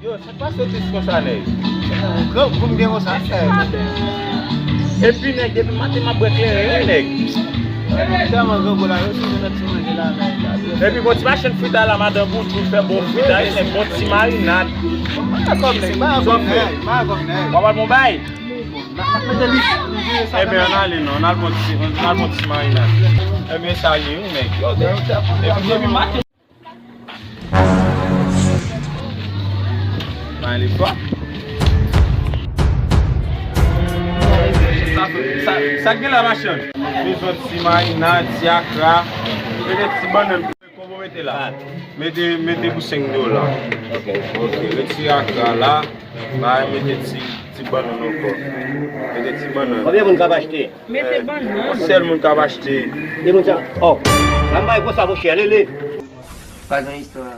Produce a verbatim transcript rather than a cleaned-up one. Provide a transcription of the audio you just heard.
Yo, sa k pase w tris konsa, nèg? Gran pou m gen konsa, frè. Epi, nèg, depi maten m ap bwè kleren, wi, nèg. Tèlman grangou la, yo sizonnen ti manje la, nèg. Epi, bon, ti machann fritay la, madanm Boudjou fè bon fritay, fè bon ti marinad. Ba kòb, nèg, ba kòb, nèg, ba kòb, nèg. W ap al bon bay? N ap mete li. Ebyen, ann ale non, ann al bon ti, ann al bon ti marinad. Ebyen, sa ye, wi, nèg. Yo, epi depi maten. Mwen ale fò. Sa, sa, sa k gen la, machann? Bezwen ti marinad, ti akra. Mete ti bannann. Konbo mete la. Mete, mete pou senk dola. Ok. Ok, retire akra la. Ba, mete ti, ti bannann ankò. Mete ti bannann. Konbyen moun k ap achte? Mete bannann. Yon sèl moun k ap achte. De moun sa. Oh. An bay konsa, monchè, lele. Pa gen istwa.